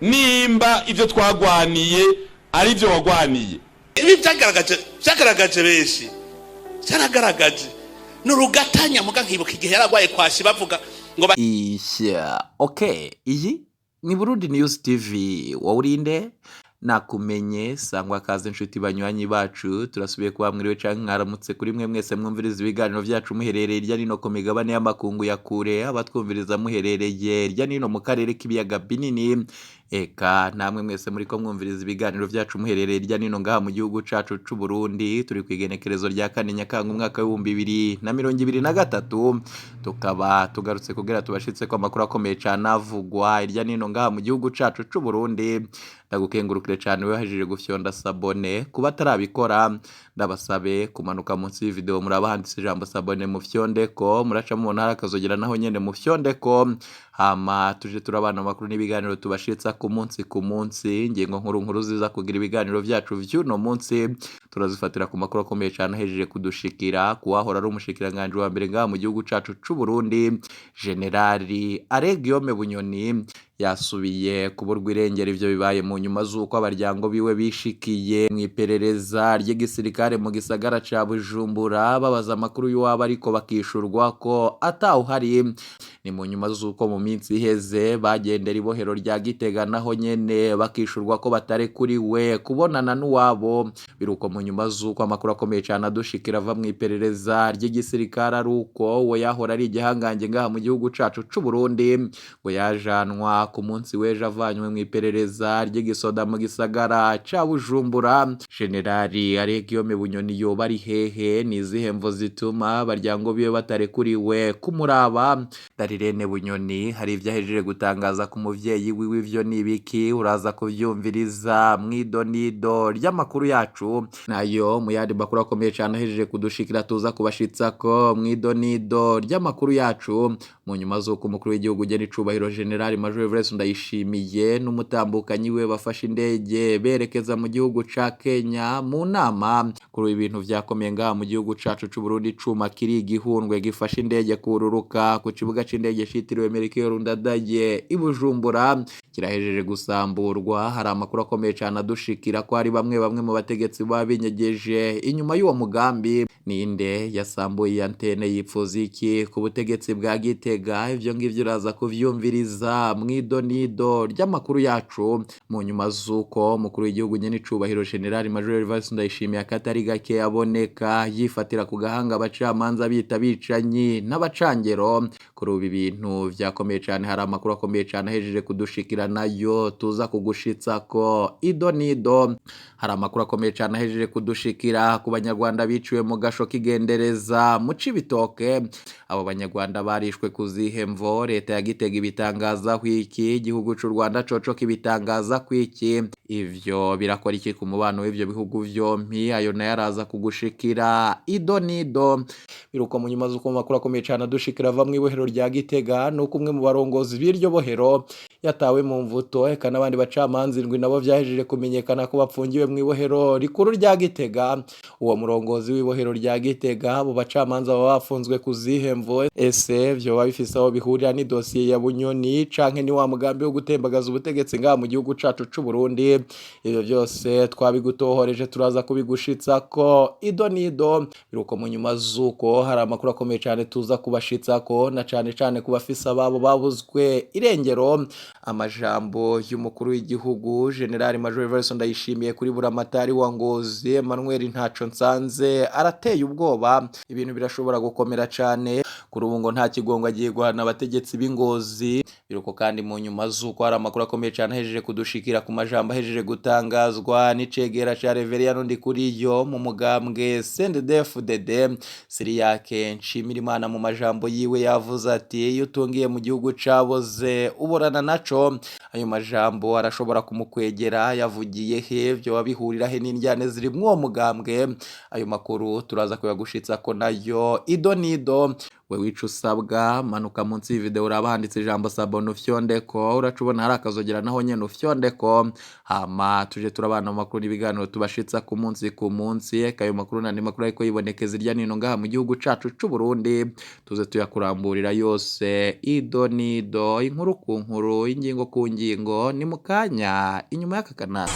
Nimba ibyo twagwaniye ari byo wagwaniye. Ibi byagaragaje benshi, byaragaragaje ni urugatanya. Muga nkibuka igihe yaragwaye kwashi, bavuga ngo Ishya, okay, iyi ni Burundi News TV. Wowe urinde nakumenye, sangwa kaze inshuti banywanyi bacu. Turasubiye kuba mwiriwe canke mwaramutse kuri mwe mwese mwumviriza ibiganiro vyacu muherereye irya nino ku migabane y'amakungu ya kure, abatwumviriza muherereye irya nino mu karere k'ibiyaga binini, eka namwe mwese muriko mwumviriza ibiganiro vyacu muherereye irya nino ngaha mu gihugu cacu c'u Burundi. Turi kw'igenekerezo rya 4 Nyakanga umwaka w'2023, tukaba tugarutse kugira tubashitse ko amakuru akomeye cane avugwa irya nino ngaha mu gihugu cacu c'u Burundi. Ndagukengurukire cane wahejije gufyonda s'abonner. Kuba atarabikora, ndabasabe kumanuka munsi y'ivideo, muraba handitse ijambo "s'abonner", mufyondeko. Muraca mubona hari akazogera, naho nyene mufyondeko, hama tuje turabana amakuru n'ibiganiro tubashitsa ku munsi ku munsi. Ingingo nkuru nkuru ziza kugira ibiganiro vyacu vy'uno munsi turazifatira ku makuru akomeye cane ahejeje kudushikira kuwahora ari umushikiranganji wa mbere ngaha mu gihugu cacu c'u Burundi, Generali Alain Guillaume Bunyoni, yasubiye kuburwa irengero. Ivyo bibaye mu nyuma z'uko abaryango biwe bishikiye mu iperereza ry'igisirikare mu gisagara ca Bujumbura, babaza amakuru y'uwaba, ariko bakishurwa ko atawuhari. Ni mu nyuma z'uko mu minsi iheze bagendera ibohero rya Gitega, naho nyene bakishurwa ko batarekuriwe kubonana n'uwabo. Biruko mu nyuma z'uko amakuru akomeye cane adushikira ava mu iperereza ry'igisirikare ari uko we yahora ari igihangange ngaha mu gihugu cacu c'u Burundi ngo yajanwa ku munsi w'ejo avanywe mu iperereza ry'igisoda mu gisagara ca Bujumbura. Generali Alain Guillaume Bunyoni yoba ari hehe? Ni izihe mvo zituma abaryango biwe batarekuriwe kumuraba? Darirene Bunyoni hari ivyo ahejeje gutangaza ku muvyeyi wiwe. Ivyo ni ibiki? Uraza kuvyumviriza mw'idonido ry'amakuru yacu. Nayo mu yandi makuru akomeye cane ahejeje kudushikira tuza kubashitsako mw'idonido ry'amakuru yacu, mu nyuma z'uko umukuru w'igihugu ugena icubahiro General Major Evariste Ndayishimiye n'umutambukanyi we bafashe indege berekeza mu gihugu ca Kenya mu nama. Kuri ibintu vyakomeye ngaha mu gihugu cacu c'u Burundi, icuma kiri igihundwe gifashe indege kururuka ku kibuga c'indege citiriwe Melchior Ndadaye i Bujumbura kirahejeje gusamburwa. Hari amakuru akomeye cane adushikira ko hari bamwe bamwe mu bategetsi baba binyegeje inyuma y'uwo mugambi. Ninde yasambuye iyi antene? Yipfuza iki ku butegetsi bwa Gitega? Ivyo ngivyo uraza kuvyumviriza mw'idonido ry'amakuru yacu. Mu nyuma z'uko umukuru w'igihugu nyene icubahiro General Major Evariste Ndayishimiye akatari gake aboneka yifatira ku gahanga abacamanza bita abicanyi n'abacangero, kuri ubu ibintu vyakomeye cane. Hari amakuru akomeye cane ahejeje kudushikira nayo tuza kugushitsako idonido. Hari amakuru akomeye cane ahejeje kudushikira ku banyarwanda biciwe mu gasho k'igendereza mu Cibitoke. Abo banyarwanda barishwe ku zihe mvo? Leta ya Gitega ibitangazaho iki? Igihugu c'u Rwanda coco kibitangaza kwiki? Ivyo birakora iki ku mubano w'ivyo bihugu vyompi? Ayo nayo araza kugushikira idonido. Biruko mu nyuma z'uko amakuru akomeye cane adushikira ava mw'ibohero rya Gitega nuko umwe mu barongozi b'iryo bohero yatawe mu mvuto, eka n'abandi bacamanza indwi nabo vyahejeje kumenyekana ko bapfungiwe mw'ibohero rikuru rya Gitega. Uwo murongozi w'ibohero rya Gitega, abo bacamanza baba bafunzwe ku zihe mvo? Ese vyoba bifise aho bihurira n'idosiye ya Bunyoni, canke ni wa mugambi wo gutembagaza ubutegetsi ngaha mu gihugu cacu c'u Burundi? Ivyo vyose twabigutohoreje, turaza kubigushitsako idonido. Biruko mu nyuma z'uko hari amakuru akomeye cane tuza kubashitsako, na cane cane ku bafise ababo babuzwe irengero. Amajambo y'umukuru w'igihugu General Major Evariste Ndayishimiye kuri buramatari wa Ngozi Emmanuel Ntaco Nsanze arateye ubwoba. Ibintu birashobora gukomera cane. Kuri ubu ngo nta kigongo agiye guhana abategetsi b'Ingozi. Biruko kandi mu nyuma z'uko hari amakuru akomeye cane ahejeje kudushikira ku majambo ahejeje gutangazwa n'icegera ca Reverien Ndikuriyo mu mugambwe CNDD-FDD, Siriyake Nshimirimana. Mu majambo yiwe yavuze ati: "Iyo utungiye mu gihugu caboze uborana naco." Ayo majambo arashobora kumukwegera. Yavugiye he? Vyoba bihurira he n'indyane ziri mw'uwo mugambwe? Ayo makuru turaza kuyagushitsa ko nayo idonido. Wewe ico usabwa, manuka munsi y'ivideo uraba handitse ijambo s'abonner, ufyondeko. Uraca ubona hari akazogera, naho nyene ufyondeko, hama tuje turabana mu makuru n'ibiganiro tubashitsa ku munsi ku munsi. Eka ayo makuru n'andi makuru ariko yibonekeza irya nino ngaha mu gihugu cacu c'u Burundi, tuze tuyakuramburira yose ido nido, inkuru ku nkuru, ingingo ku ngingo. Ni mu kanya inyuma y'aka kanaka.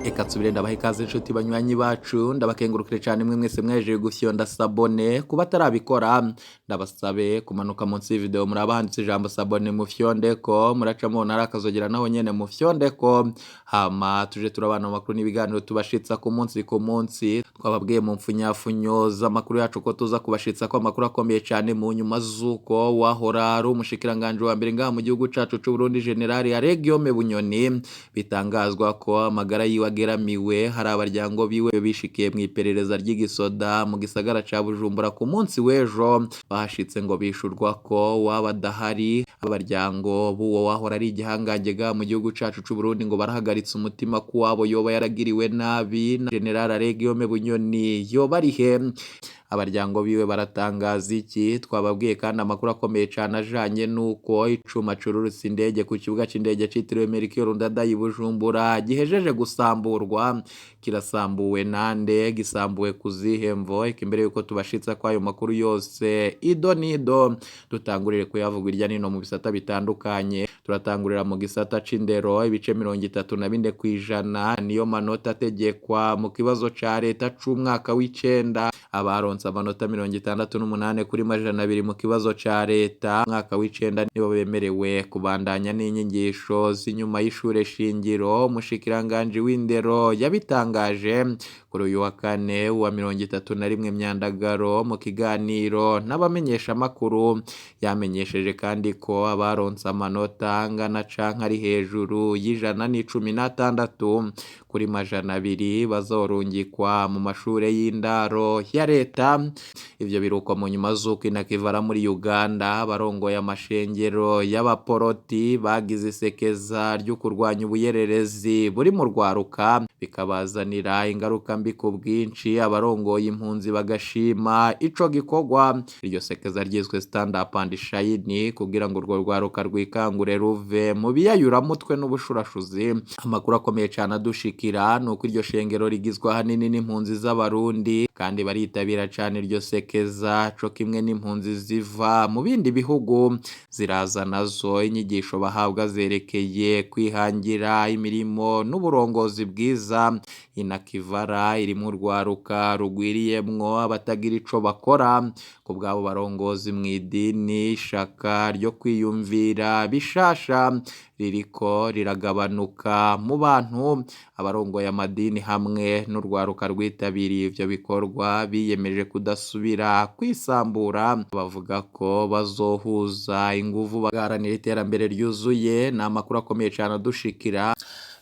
Reka nsubire ndabaha ikaze, inshuti banywanyi bacu. Ndabakengurukire cyane mwe mwese mwahejeje gufyonda s'abonner. Kuba atarabikora, ndabasabe kumanuka munsi y'ivideo muraba handitse ijambo s'abonner, mufyondeko. Muraca mubona hari akazogera, naho nyene mufyondeko, hama tuje turabana mu makuru n'ibiganiro tubashitsa ku munsi ku munsi. Twababwiye mu mfunyafunyo z'amakuru yacu ko tuza kubashitsa ko amakuru akomeye cyane mu nyuma z'uko wahora ari umushikiranganje wa mbere ngaha mu gihugu cacu c'u Burundi, General Alain Guillaume Bunyoni, bitangazwa ko amagara yiwe ageramiwe. Hari abaryango biwe bishikiye mu iperereza ry'igisoda mu gisagara ca Bujumbura ku munsi w'ejo. Bahashitse ngo bishurwa ko waba adahari. Abaryango b'uwo wahora ari igihangange ga mu gihugu cacu c'u Burundi ngo barahagaritse umutima ko wabo yoba yaragiriwe nabi na General Alain Guillaume Bunyoni. Yoba ari he? Abaryango biwe baratangaza iki? Twababwiye kandi amakuru akomeye cyane ajanye n'uko icuma cururutse indege ku kibuga c'indege citiriwe Melchior Ndadaye i Bujumbura gihejeje gusamburwa. Kirasambuwe nande? Gisambuwe ku zihe mvo? Eka imbere yuko tubashitsa kwayo makuru yose ido nido, dutangurire kuyavuga irya nino mu bisata bitandukanye. Turatangurira mu gisata c'indero. Ibice 34% niyo manota ategekwa mu kibazo ca leta c'umwaka w'icenda. Abaronse amanota 68 kuri 200 mu kibazo ca leta umwaka w'icenda nibo bemerewe kubandanya n'inyigisho z'inyuma y'ishure shingiro. Umushikiranganji w'indero yabitangaje kuri uyu wa kane wa 31 Myandagaro mu kiganiro n'abamenyeshamakuru. Yamenyesheje kandi ko abaronse amanota angana canke ari hejuru y'116 kuri 200 bazorungikwa mu mashure y'indaro ya leta. Ivyo biruko mu nyuma z'uko inakivara muri Uganda barongoye amashengero y'abaporoti bagize isekeza ryo kurwanya ubuyererezi buri mu rwaruka, bikabazanira ingaruka mbi ku bwinshi. Abarongoye impunzi bagashima ico gikorwa. Iryo sekeza ryiswe Stand Up and Shine, kugira ngo urwo rwaruka rwikangure ruve mu biyayuramutwe n'ubushurashuzi. Amakuru akomeye cyane adushikira ni uko iryo shengero rigizwe ahanini n'impunzi z'Abarundi, kandi baritabira cyane iryo sekeza, co kimwe n'impunzi ziva mu bindi bihugu ziraza nazo. Inyigisho bahabwa zerekeye kwihangira imirimo n'uburongozi bwiza. Inakivara irimwo urwaruka rugwiriyemwo abatagira ico bakora. Ku bw'abo barongozi mu idini, ishaka ryo kwiyumvira bishasha ririko riragabanuka mu bantu. Abarongoye amadini hamwe n'urwaruka rwitabiriye ivyo bikorwa biyemeje kudasubira kwisambura. Bavuga ko bazohuza inguvu bagaharanira iterambere ryuzuye. Ni amakuru akomeye cyane adushikira.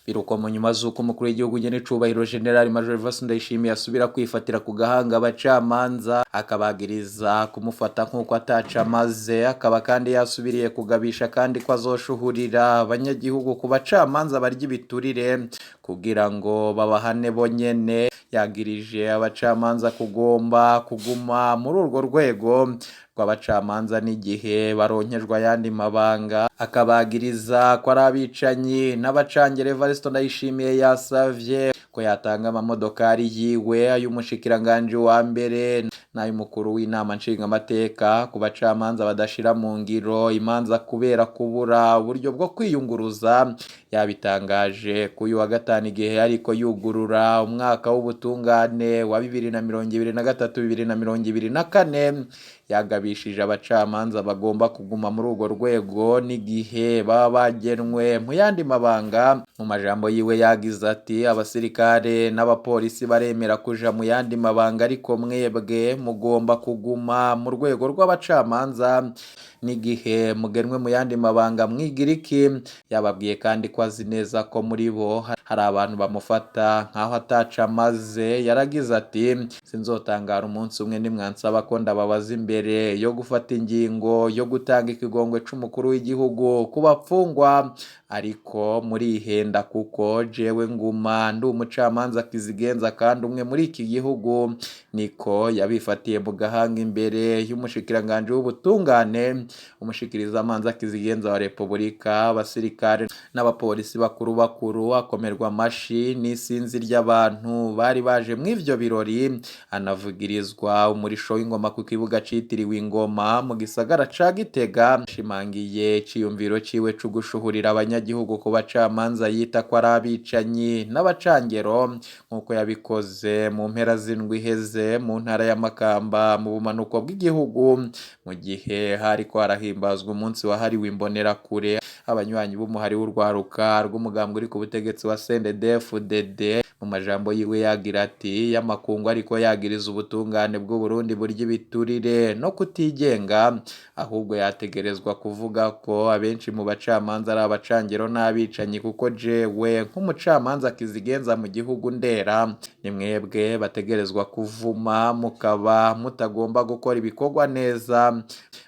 Biruko mu nyuma z'uko umukuru w'igihugu nyen'icubahiro General Major Evariste Ndayishimiye asubira kwifatira ku gahanga abacamanza, akabagiriza kumufata nk'uko ataca amaze. Akaba kandi yasubiriye kugabisha kandi ko azoshuhurira abanyagihugu ku bacamanza barya ibiturire kugira ngo babahane bonyene. Yagirije abacamanza kugomba kuguma muri urwo rwego rw'abacamanza n'igihe baronkejwe ayandi mabanga, akabagiriza ko ari abicanyi n'abacangere. Evariste Ndayishimiye yasavye ko yatanga amamodokari yiwe, ay'umushikiranganje wa mbere n'ay'umukuru w'inama nshingamateka ku bacamanza badashira mu ngiro imanza kubera kubura uburyo bwo kwiyunguruza. Yabitangaje ku uyu wa gatanu igihe yariko yugurura umwaka w'ubutungane wa 2023 2024. Yagabishije abacamanza bagomba kuguma muri urwo rwego n'igihe baba bagenwe mu yandi mabanga. Mu majambo yiwe yagize ati: "Abasirikare n'abapolisi baremera kuja mu yandi mabanga, ariko mwebwe mugomba kuguma mu rwego rw'abacamanza n'igihe mugenwe mu yandi mabanga. Mwigira iki?" Yababwiye kandi ko azi neza ko muri bo hari abantu bamufata nk'aho ataca amaze. Yaragize ati: "Sinzotangara umunsi umwe nimwansaba ko ndababaza imbere." imbere yo gufata ingingo yo gutanga ikigongwe c'umukuru w'igihugu ku bapfungwa, ariko murihenda kuko jewe nguma ndi umucamanza kizigenza kandi umwe muri iki gihugu. Niko yabifatiye mu gahanga imbere y'umushikiranganji w'ubutungane, umushikirizamanza kizigenza wa Repubulika, abasirikare n'abapolisi bakuru bakuru, akomerwa amashi n'isinzi ry'abantu bari baje mw'ivyo birori, anavugirizwa umurisho w'ingoma ku kibuga citiriwe ingoma mu gisagara ca Gitega. Ashimangiye iciyumviro ciwe co gushuhurira abanyagihugu ku bacamanza yita ko ari abicanyi n'abacangero, nk'uko yabikoze mu mpera z'indwi iheze mu ntara ya Makamba mu bumanuko bw'igihugu, mu gihe hariko harahimbazwa umunsi wahariwe imbonerakure. Abanywanyi b'umuhari w'urwaruka rw'umugambwe uri ku butegetsi wa CNDD-FDD, mu majambo yiwe yagira ati: "Y'amakungu ariko yagiriza ubutungane bw'u Burundi burya ibiturire no kutigenga, ahubwo yategerezwa kuvuga ko abenshi mu bacamanza ari abacangero n'abicanyi, kuko jewe nk'umucamanza kizigenza mu gihugu ndera, ni mwebwe bategerezwa kuvuma mukaba mutagomba gukora ibikorwa neza,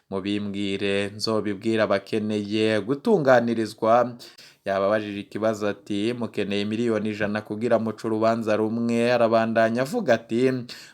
mubimbwire nzobibwira abakeneye gutunganirizwa." Yababajije ikibazo ati: "Mukeneye miliyoni 100 kugira muce urubanza rumwe?" Arabandanya avuga ati: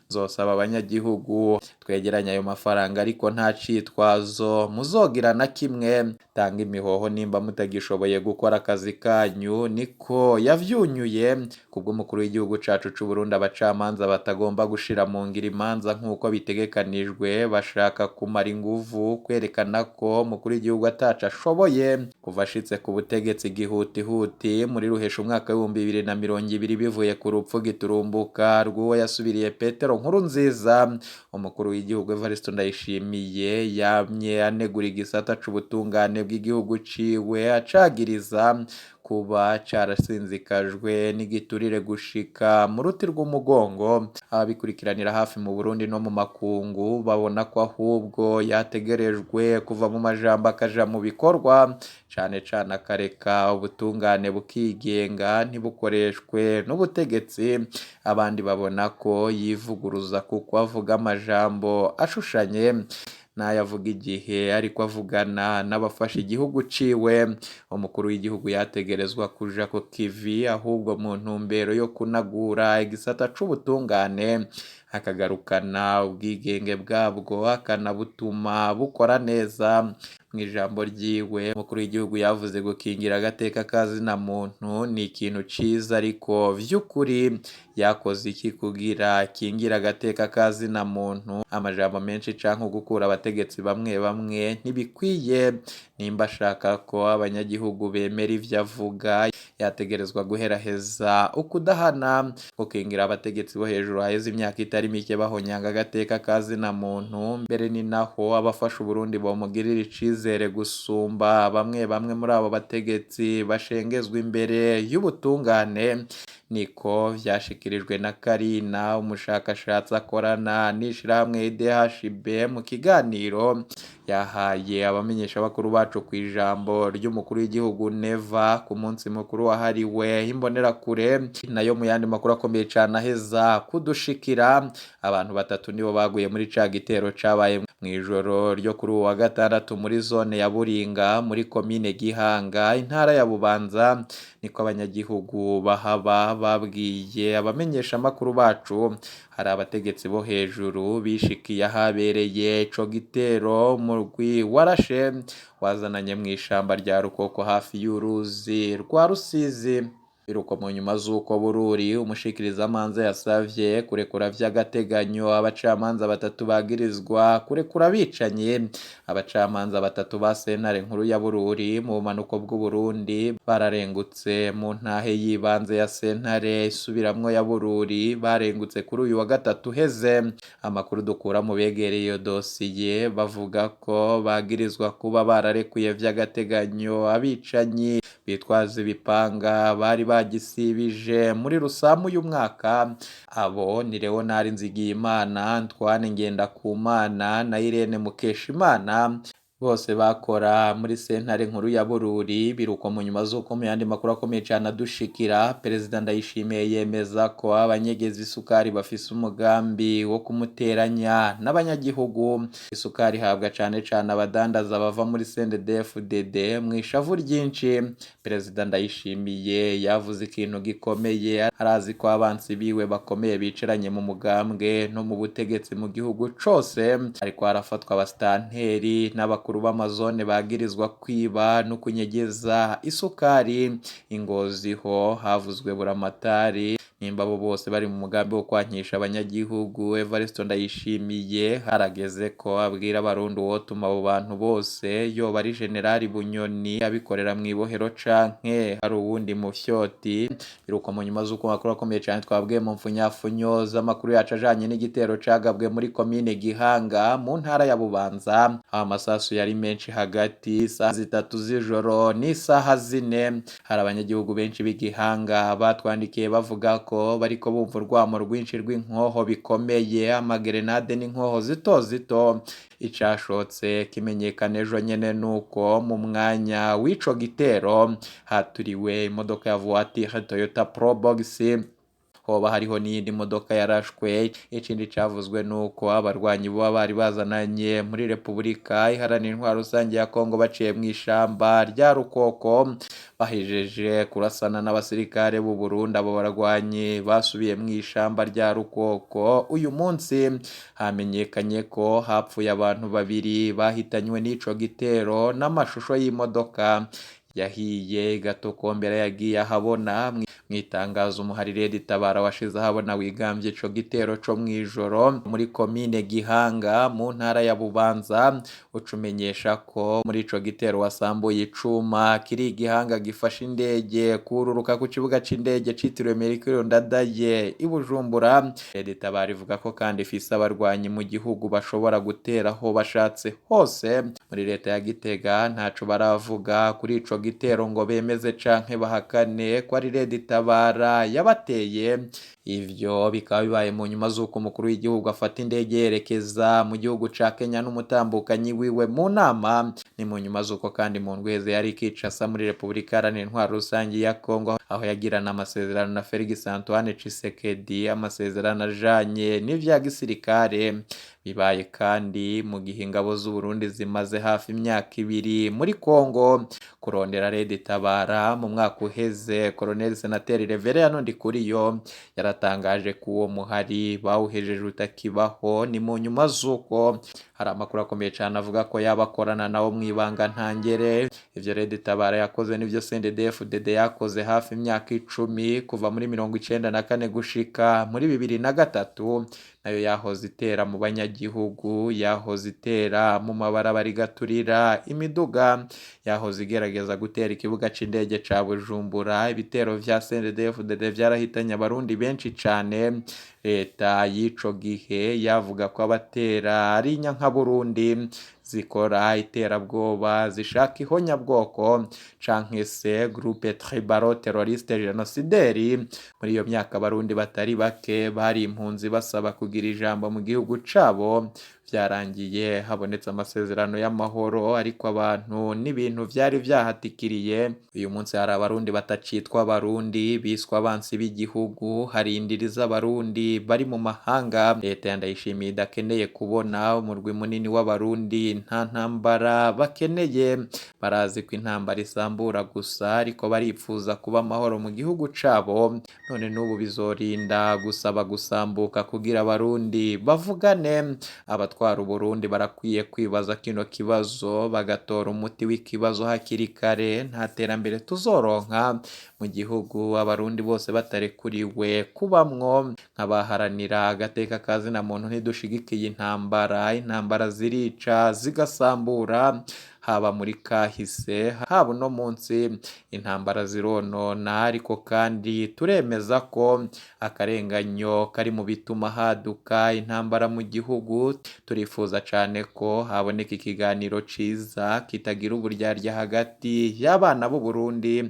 "Nzosaba abanyagihugu twegeranye ayo mafaranga, ariko nta citwazo muzogira na kimwe, tanga imihoho nimba mutagishoboye gukora akazi kanyu." Niko yavyunyuye. Kubw'umukuru w'igihugu cacu c'u Burundi, abacamanza batagomba gushira mu ngiro imanza nk'uko bitegekanijwe bashaka kumara inguvu, kwerekana ko umukuru w'igihugu ataco ashoboye. Kuva ashitse ku butegetsi gihutihuti muri ruhesha umwaka w'2020, bivuye ku rupfu giturumbuka rw'uwo yasubiriye Petero Nkurunziza, umukuru w'igihugu Evariste Ndayishimiye yamye anegura igisata c'ubutungane bw'igihugu ciwe, acagiriza kuba carasinzikajwe n'igiturire gushika mu ruti rw'umugongo. Ababikurikiranira hafi mu Burundi no mu makungu babona ko ahubwo yategerejwe kuva mu majambo akaja mu bikorwa, cane cane akareka ubutungane bukigenga ntibukoreshwe n'ubutegetsi. Abandi babona ko yivuguruza kuko avuga amajambo ashushanye n'ayavuga igihe ariko avugana n'abafasha igihugu ciwe. Umukuru w'igihugu yategerezwa kuja ku kivi ahubwo mu ntumbero yo kunagura igisata c'ubutungane, akagarukana ubwigenge bwabwo, akanabutuma bukora neza. Mu ijambo ryiwe, umukuru w'igihugu yavuze gukingira agateka kazina muntu ni ikintu ciza, ariko vy'ukuri yakoze iki kugira akingira agateka kazina muntu? Amajambo menshi canke gukura abategetsi bamwe bamwe ntibikwiye. Nimba ashaka ko abanyagihugu bemera ivyo avuga, yategerezwa guheraheza ukudahana, gukingira abategetsi bo hejuru haheze imyaka itari mike bahonyanga agateka kazina muntu. Mbere ni naho abafasha Uburundi bomugirira icizere gusumba bamwe bamwe muri abo bategetsi bashengezwa imbere y'ubutungane. Niko vyashikirijwe na Karina, umushakashatsi akorana n'ishirahamwe IDHB, mu kiganiro yahaye abamenyeshamakuru bacu ku ijambo ry'umukuru w'igihugu Neva ku munsi mukuru wahariwe imbonerakure. Nayo mu yandi makuru akomeye cane aheza kudushikira, abantu batatu nibo baguye muri ca gitero cabaye mw'ijoro ryo kuri uwu wa gatandatu muri zone ya Buringa muri komine Gihanga, intara ya Bubanza. Niko abanyagihugu bahaba babwiye abamenyeshamakuru bacu. Hari abategetsi bo hejuru bishikiye ahabereye ico gitero. Umurwi warashe wazananye mw'ishamba rya Rukoko hafi y'uruzi rwa Rusizi. Biruko mu nyuma z'uko Bururi umushikirizamanza yasavye kurekura vy'agateganyo abacamanza batatu bagirizwa kurekura abicanyi. Abacamanza batatu ba sentare nkuru ya Bururi mu bumanuko bw'Uburundi bararengutse mu ntahe y'ibanze ya sentare isubiramwo ya Bururi, barengutse kuri uyu wa gatatu uheze. Amakuru dukura mu begereye iyo dosiye bavuga ko bagirizwa kuba bararekuye vy'agateganyo abicanyi bitwaza ibipanga bari bagisibije muri rusamu y'umwaka. Abo ni Leonard Nzigiyimana, Antoine Ngendakumana na Irene Mukeshimana. Bose bakora muri sentare nkuru ya Bururi. Biruko mu nyuma z'uko mu yandi makuru akomeye cane adushikira, Perezida Ndayishimiye yemeza ko abanyegeza isukari bafise umugambi wo kumuteranya n'abanyagihugu. Isukari ihabwa cane cane abadandaza bava muri CNDD-FDD. Mw'ishavu ryinshi, Perezida Ndayishimiye yavuze ikintu gikomeye. Arazi ko abansi biwe bakomeye bicaranye mu mugambwe no mu butegetsi mu gihugu cose, ariko harafatwa abasitanteri n'abakuru b'amazone bagirizwa kwiba no kunyegeza isukari. Ingozi ho havuzwe Buramatari. Nimba abo bose bari mu mugambi wo kwankisha abanyagihugu, Evaristo Ndayishimiye harageze ko abwira abarundi uwotuma abo bantu bose, yoba ari Generali Bunyoni abikorera mw'ibohero canke hari uwundi mufyoti. Biruko mu nyuma z'uko makuru akomeye cane twabwiye mu mfunyafunyo z'amakuru yacu ajanye n'igitero cagabwe muri komine Gihanga mu ntara ya Bubanza, aho amasasu yari menshi hagati isaha 3 z'ijoro n'isaha 4. Hari abanyagihugu benshi b'Igihanga batwandikiye bavuga ko bariko bumva urwamo rwinshi rw'inkoho bikomeye, amagerenade n'inkoho zito zito. Icashotse kimenyekana ejo nyene nuko mu mwanya w'ico gitero haturiwe imodoka ya voiture Toyota Probox, hoba hariho n'iyindi modoka yarashwe. Ikindi cavuzwe nuko abarwanyi boba bari bazananye muri Repubulika Iharanira Intwaro Rusange ya Kongo baciye mw'ishamba rya Rukoko, bahejeje kurasana n'abasirikare b'u Burundi. Abo barwanyi basubiye mw'ishamba rya Rukoko. Uyu munsi hamenyekanye ko hapfuye abantu 2 bahitanywe n'ico gitero, n'amashusho y'imodoka yahiye igatokombera yagiye ahabona. Mw'itangazo umuharire Tabara washize ahabona wigambye ico gitero co mw'ijoro muri komine Gihanga mu ntara ya Bubanza, ucumenyesha ko muri ico gitero wasambuye icuma kiri Gihanga gifashe indege kururuka ku kibuga c'indege citiriwe Melchior Ndadaye i Bujumbura. Tabara ivuga ko kandi ifise abarwanyi mu gihugu bashobora gutera aho bashatse hose. Muri leta ya Gitega ntaco baravuga kuri ico gitero ngo bemeze canke bahakane ko ari Tabara yabateye. Ivyo bikaba bibaye mu nyuma z'uko umukuru w'igihugu afata indege yerekeza mu gihugu ca Kenya n'umutambukanyi wiwe mu nama. Ni mu nyuma z'uko kandi mu ndwi yari Kinshasa muri Repubulika Iharanira Intwaro Rusange ya Kongo, aho yagirana amasezerano na Felix Antoine Tshisekedi, amasezerano ajanye n'ivya gisirikare. Bibaye kandi mu gihe ingabo z'u Burundi zimaze hafi imyaka 2 muri Kongo kurondera Tabara. Mu mwaka uheze Colonel Senateri Reverend Ndikuriyo yaratangaje ko uwo muhari bawuhejeje utakibaho. Ni mu nyuma z'uko hari amakuru akomeye cane avuga ko yabakorana nabo mw'ibanga ntangere. Ivyo Tabara yakoze nivyo CNDD-FDD yakoze hafi imyaka 10 kuva muri 94 gushika muri 2003. Nayo yahoze itera mu banyagihugu, yahoze itera mu mabarabara igaturira imiduga, yahoze igerageza gutera ikibuga c'indege ca Bujumbura. Ibitero vya CNDD-FDD vyarahitanye abarundi benshi cane. Leta y'ico gihe yavuga ko abatera ari inyankaburundi zikora iterabwoba, zishaka ihonyabwoko canke se groupe tribalo terroriste génocidaire. Muri iyo myaka abarundi batari bake bari impunzi basaba kugira ijambo mu gihugu cabo. Vyarangiye habonetse amasezerano y'amahoro, ariko abantu n'ibintu vyari vyahatikiriye. Uyu munsi hari abarundi batacitwa abarundi, biswa abansi b'igihugu. Hari indiri z'abarundi bari mu mahanga. Leta ya Ndayishimiye idakeneye kubona umurwi munini w'abarundi, nta ntambara bakeneye. Barazi ko intambara isambura gusa, ariko baripfuza kuba amahoro mu gihugu cabo. None n'ubu bizorinda gusaba gusambuka kugira abarundi bavugane. Abatwara Uburundi barakwiye kwibaza kino kibazo, bagatora umuti w'ikibazo hakiri kare. Nta terambere tuzoronka mu gihugu abarundi bose batarekuriwe kubamwo. Nk'abaharanira agateka ka zina muntu ntidushigikiye intambara. Intambara zirica zigasambura, haba muri kahise haba uno munsi intambara zironona. Ariko kandi turemeza ko akarenganyo kari mu bituma haduka intambara mu gihugu. Turifuza cane ko haboneka ikiganiro ciza kitagira uburyarya hagati y'abana b'u Burundi.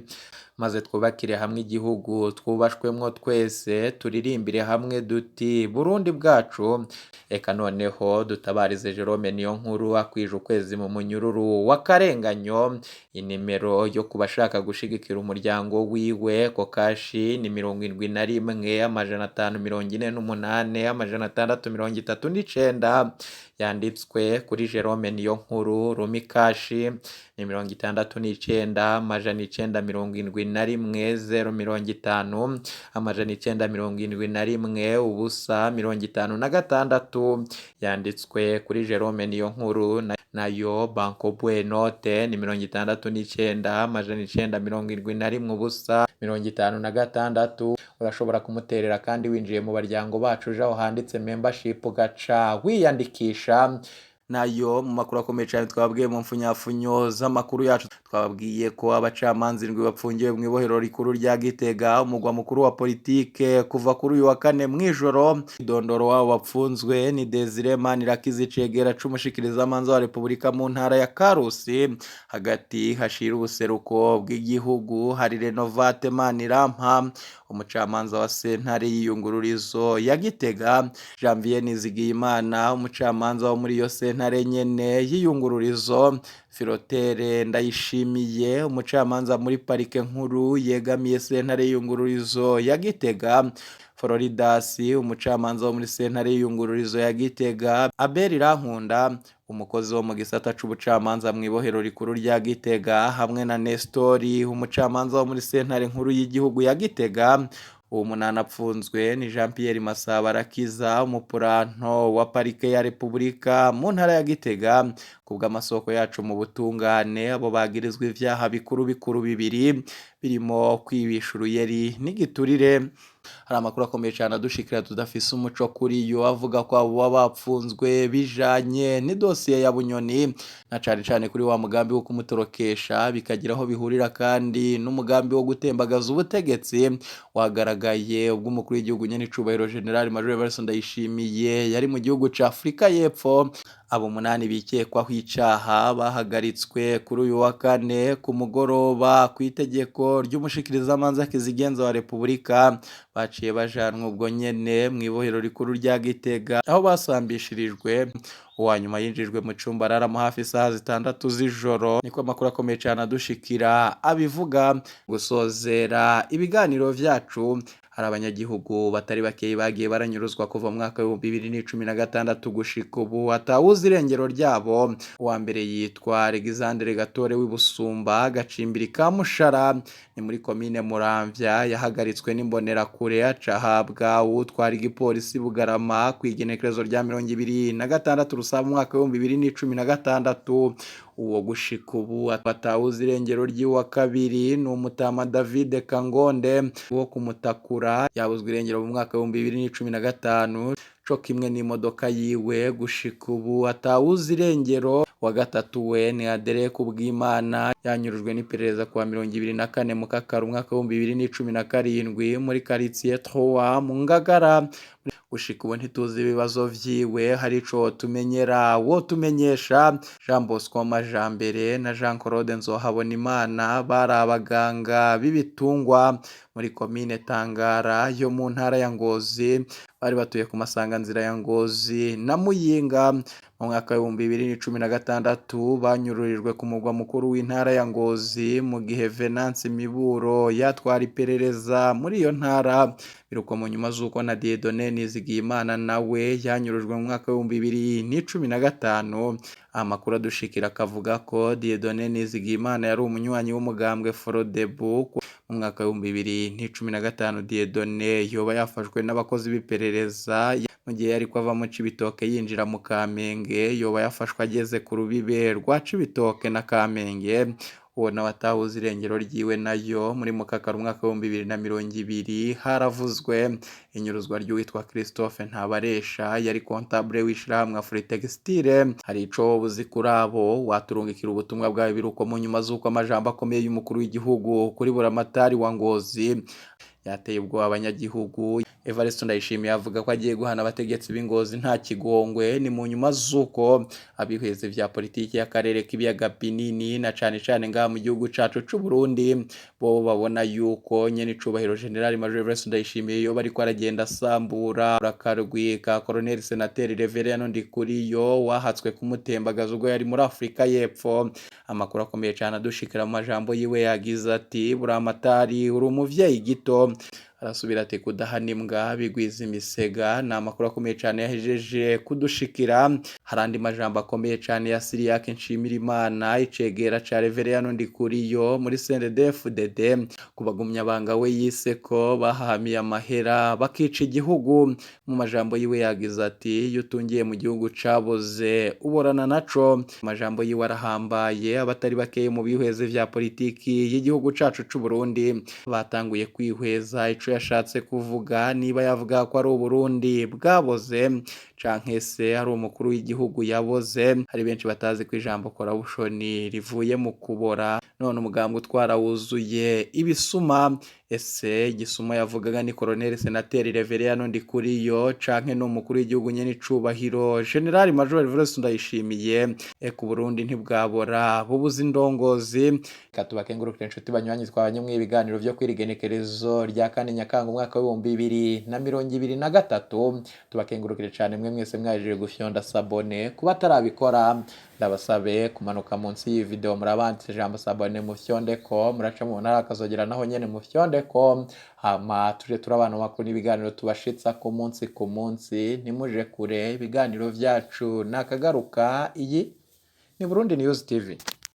Maze twubakire hamwe igihugu twubashwemwo twese, turirimbire hamwe duti Burundi bwacu. Eka noneho dutabarize Jerome Niyonkuru akwije ukwezi mu munyururu w'akarenganyo. Inimero yo kubashaka gushigikira umuryango wiwe kokashi ni 71 548 639, yanditswe kuri Jerome Niyonkuru. Rumikashi ni 69 971 050 971 0 56, yanditswe kuri Jerome Niyonkuru. Nayo Banco Buenote ni 69 971 0 56. Urashobora kumuterera kandi winjiye mu baryango bacu, uje aho handitse membership ugaca wiyandikisha. Nayo mu makuru akomeye cyane twababwiye mu mfunyafunyo z'amakuru yacu, twababwiye ko abacamanza indwi bapfungiwe mu ibohero rikuru rya Gitega, umugwa mukuru wa politike, kuva kuri uyu wa kane mw'ijoro. Idondoro wabo bapfunzwe ni Desire Manirakiza, icegera c'umushikirizamanza wa Repubulika mu ntara ya Karusi hagati hashira ubuseruko bw'igihugu. Hari Renovate Manirampa, umucamanza wa sentare y'iyungururizo ya Gitega, Janvier Nizigiyimana, umucamanza wo muri iyo sentare nyene y'iyungururizo, Filotere Ndayishimiye, umucamanza muri parike nkuru yegamiye sentare y'iyungururizo ya Gitega, Floridasi, umucamanza wo muri sentare y'iyungururizo ya Gitega, Abel Irankunda, umukozi wo mu gisata c'ubucamanza mu ibohero rikuru rya Gitega, hamwe na Nestori, umucamanza wo muri sentare nkuru y'igihugu ya Gitega. Uwo munani apfunzwe ni Jean Pierre Masabarakiza, umupuranto wa parike ya Repubulika mu ntara ya Gitega. Kubw'amasoko yacu mu butungane, abo bagirizwa ivyaha bikuru bikuru bibiri birimo kwibisha uruyeri n'igiturire. Hari amakuru akomeye cyane adushikira tudafise umuco kuri yo, avuga ko abo baba bapfunzwe bijanye n'idosiye ya Bunyoni, na cane cane kuri wa mugambi wo kumutorokesha, bikagira aho bihurira kandi n'umugambi wo gutembagaza ubutegetsi wagaragaye ubwo umukuru w'igihugu nyene icubahiro General Major Evariste Ndayishimiye yari mu gihugu ca Afurika y'Epfo. Abo munani bikekwaho icaha bahagaritswe kuri uyu wa kane ku mugoroba ku itegeko ry'umushikirizamanza kizigenza wa Repubulika, baciye bajanwa ubwo nyene mu ibohero rikuru rya Gitega aho basambishirijwe. Uwa nyuma yinjijwe mu cumba araramo hafi isaha 6 z'ijoro, niko amakuru akomeye cyane adushikira abivuga. Gusozera ibiganiro vyacu, hari abanyagihugu batari bakeyi bagiye baranyuruzwa kuva mu mwaka w'ibihumbi 2016 gushika ubu atawuzi irengero ryabo. Uwa mbere yitwa Alexandre Gatore w'Ibusumba, Gacimbiri ka Mushara, ni muri komine Muramvya, yahagaritswe n'imbonerakure aca ahabwa uwutwara igipolisi Bugarama ku igenekerezo rya 26 Rusaba umwaka w'ibihumbi 2016. Uwo gushika ubu atawuzi irengero ry'uwa kabiri ni umutama David Kangonde wo kumutakura, yabuzwe irengero mu mwaka w'ibihumbi 2015, co kimwe n'imodoka yiwe gushika ubu atawuzi irengero. Wa gatatu we ni Adere Kubwimana, yanyurujwe n'iperereza kuwa 24 Mukakaro umwaka w'ibihumbi 2017 muri quartier 3 mu Ngagara. Gushika ubu ntituzi ibibazo vyiwe, hari ico tumenyera wo tumenyesha. Jean Bosco Majambere na Jean Claude Nzohabonimana bari abaganga b'ibitungwa muri komine Tangara yo mu ntara ya Ngozi, bari batuye ku masanganzira ya Ngozi na Muyinga. Mu mwaka w'ibihumbi 2016 banyururijwe ku mugwa mukuru w'intara ya Ngozi mu gihe Venance Miburo yatwara iperereza muri iyo ntara. Biruko mu nyuma z'uko na Dieudonné Nizigiyimana nawe yanyurujwe mu mwaka w'ibihumbi 2015. Amakuru adushikira akavuga ko Dieudonné Nizigiyimana yari umunywanyi w'umugambwe Frodebu. Mu mwaka w'ibihumbi 2015 Dieudonné yoba yafashwe n'abakozi b'iperereza mu gihe yariko ava mu Cibitoke yinjira mu Kamenge, yoba yafashwe ageze ku rubibe rwa Cibitoke na Kamenge. Uwo nawe atahuze irengero ryiwe. Nayo muri Mukakaro umwaka w'ibihumbi 2020 haravuzwe inyuruzwa ry'uwitwa Christophe Ntabaresha, yari comptable w'ishirahamwe Afritextile. Hari ico woba kuri abo, waturungikira ubutumwa bwawe. Biruko mu nyuma z'uko amajambo akomeye y'umukuru w'igihugu kuri Buramatari wa Ngozi yateye ubwoba abanyagihugu, Evariste Ndayishimiye avuga ko agiye guhana abategetsi b'ingozi nta kigongwe. Ni mu nyuma z'uko abihweze vya politiki y'akarere k'ibiyaga binini na cane cane ngaha mu gihugu cacu c'u Burundi bo babona yuko nyene icubahiro General Major Evariste Ndayishimiye yoba ariko aragenda asambura akarwi ka Colonel Senateri Reverien Ndikuriyo wahatswe kumutembagaza ubwo yari muri Afrika y'Epfo. Amakuru akomeye cane adushikira mu majambo yiwe yagize ati: "Buramatari, uri umuvyeyi gito." Arasubira ati: "Kudahana imbwa bigwiza imisega." Ni amakuru akomeye cyane yahejeje kudushikira. Hari andi majambo akomeye cyane ya Siriyake Nshimirimana, icegera ca Reverien Ndikuriyo muri CNDD-FDD, kubagumya banga we yise ko bahahamiye amahera bakica igihugu. Mu majambo yiwe yagize ati: "Iyo utungiye mu gihugu caboze uborana naco." Amajambo yiwe arahambaye. Abatari bakeye mu bihweze vya politiki y'igihugu cacu c'u Burundi batanguye kwihweza ico yashatse kuvuga, niba yavuga ko ari Uburundi bwaboze canke se ari umukuru w'igihugu yaboze. Hari benshi batazi ko ijambo corruption rivuye mu kubora, none umugambi utwara wuzuye ibisuma. Ese igisuma yavugaga ni Colonel Senateri Reverien Ndikuriyo canke ni umukuru w'igihugu nyene icubahiro General Major Evariste Ndayishimiye? Eka, Uburundi ntibwabora bubuze indongozi. Reka tubakengurukire, inshuti banywanyi twabanye mu ibiganiro vyo kwirigenekerezo rya 4 Nyakanga umwaka w'2023. Tubakengurukire cane mwe mwese mwaje gufyonda s'abonner. Kuba atarabikora, ndabasabe kumanuka munsi y'iyi video, murabanditse ijambo "s'abonner", mufyondeko. Muraca mu ntara akazogera naho nyene mufyondeko, hama tuje turabana makuru n'ibiganiro tubashitsa ku munsi ku munsi. Ntimuje kure, ibiganiro vyacu nakagaruka. Iyi ni Burundi News TV.